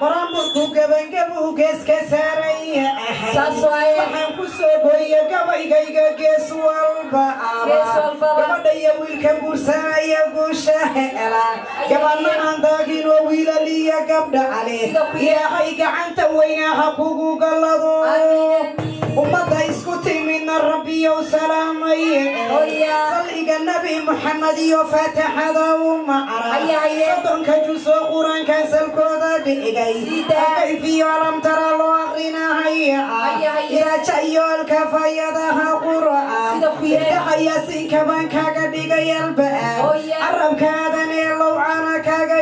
Baramburku gabangabu gees ka saaraya. Saas waaye. Waxaan ku soo gooya gabaygayga gees walba. Gees walbaba. Gabadha iyo wiilka guursanaya guusha hela, gabadhna aan daagin oo wiilal iyo gabdha ale. Sida ku yeel. Ilaahay gacanta weynaa ha kugu gallado. Amiin, amiin. Ummadda isku timidna Rabbiyow salaamaye. Hooya. Salliga Nabi Muxamed iyo Faatixada u macra. Haye, haye. 30-ka jusoo Qur-aankan salkooda dhigay. Sida. Kayfiyo alamtara loo aqrinahaya. Haye, haye. Iraaja iyo alkafayadaha qur'aan. Sida ku yeel. Indhaha Yaasiinka baan kaaga dhigay albaab. Hooya. Carabkaadan ee lowcana kaaga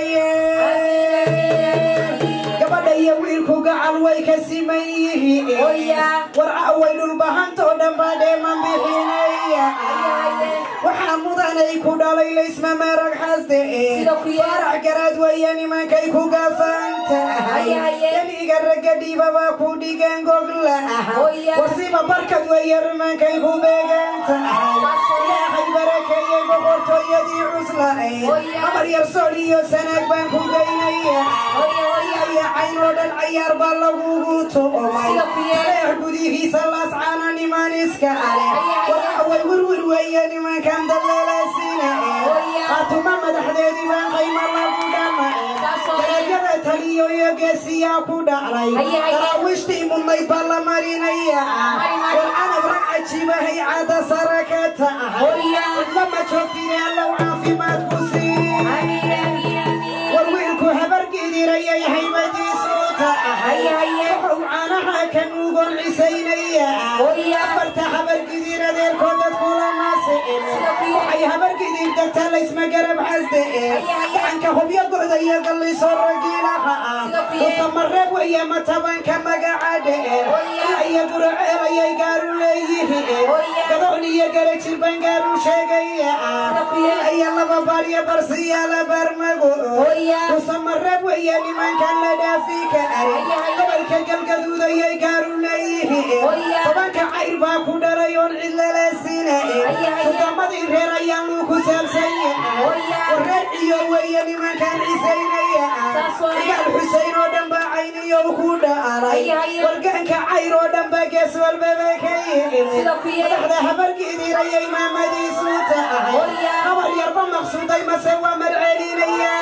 yeel. Gabadha iyo wiilku gacal way ka siman yihiin. Hooya. Warca way dhulbahantoo dhan baa dheeman bixinaya. Haye. Waxaa mudanay ku dhalay laysma marag xasde. Sida ku yeel. Farax Garaad weeye nimankay ku gafan tahay. Haye, haye. Daniga ragga dhiibabaa ku dhigan gogla. Hooya. Warsima Barkad weeye nimankay ku beegan tahay. Ilaahay barakeeyey boqortooyadii cuslae. Hooya. Amar yar Sool iyo Sanaag baan ku geynaya. Hooya, hooya. Iyo Cayn oo dhan cayaar baa lagugu tu'may. Sida ku yeel. Leex gudihiisa Laascaana niman iska ale. Haye, haye. Warca way wirwir weeye nimankan daleelaasina. Hooya. Qaatuma madaxdeedii baan qayma lagu dhamae. Saas waaye. Daragyada taliyo iyo geesiyaa ku dhaclay. Haye, haye. Daraawiishtii mudnayd baa la marinaya. Mari, mari. Warcanab rag cajiibahay caada sara ka tahay. Hooya. Lama joogtine, Allow caafimaad ku sii. Amiin, amiin, amiin. War wiilku habargidirayay haybadiisu tahay. Haye, haye. Wuxuu caanaha ka nuugon cisaynaya. Hooya. Afarta Habargidir adeerkood dadku lama sicin. Sida ku yeel. Waxay Habargidir degta laysma garab xasde. Haye, haye. Gacanka Hubyo go'da iyo Gallisoo ragiilaha ah. Sida ku yeel. Usamareeb weeye Matabanka magaca dheer. Hooya. Ilaa iyo Guraceel ayay gaaru leeyihiin. Hooya. Gadoon iyo Garajir baan gaaru sheegaya. Sida ku yeel. Ilaa iyo laba baaryo barsiyaala barmago. Hooya. Usamareeb weeye nimankan la dhaafi ka arin. Haye, haye. Gobolka Galgaduud ayay gaaru leeyihiin. Hooya. 10-ka Cayr baa ku dhalay oon cid lala siinayn. Haye, haye. Sudaamadii reer ayaan luu ku saabsan yahay. Hooya. Wareer ciyo weeye nimankan cisaynaya. Saas waaye. Igaal Xuseyn oo dhan baa Cayniyow ku dhalay. Haye, haye. Wargaanka Cayr oo dhan baa gees walbaba ka yimid. Sida ku yeel. Madaxda Habargidir ayay maamadiisu tahay. Hooya. Habar yarba maqsuuday mase waa marcelinaya.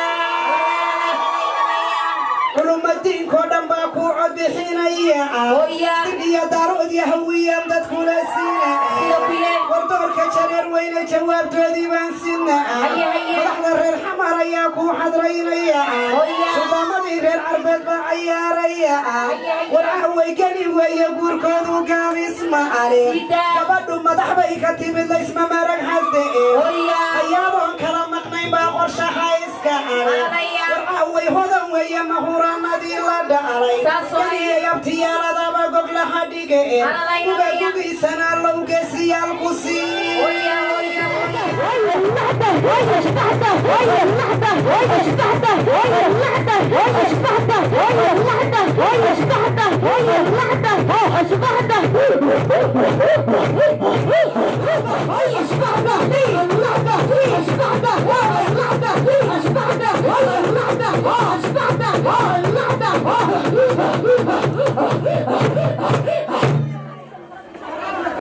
Culumadiinkoo dhan baa ku codbixinaya. Hooya. Dir iyo Daarood iyo Hawiyaan dadkula siina. Sida ku yeel. Wardoorka Jareer Weyne jawaabtoodii baan sinaa. Haye, haye. Madaxda reer Xamar ayaa ku xadraynaya. Hooya. Suldaamadii reer Carbeed baa cayaaraya. Haye, haye. Warcaha way geli weeye guurkoodu gaabis ma ale. Sida. Gabadhu madax bay ka timid laysma marag xasde. Hooya. Ayaadoon kala maqnayn baa qorshaha iska ale. Alaya. Warcaha way hodan weeye mahuraanadii la dhalay. Saas waaye. Keliya yabtiyaaladaba goglaha dhige. Alaya, Guga alaya. gugiisana Allow geesiyaal ku sii. Hooya, hooya, hooya.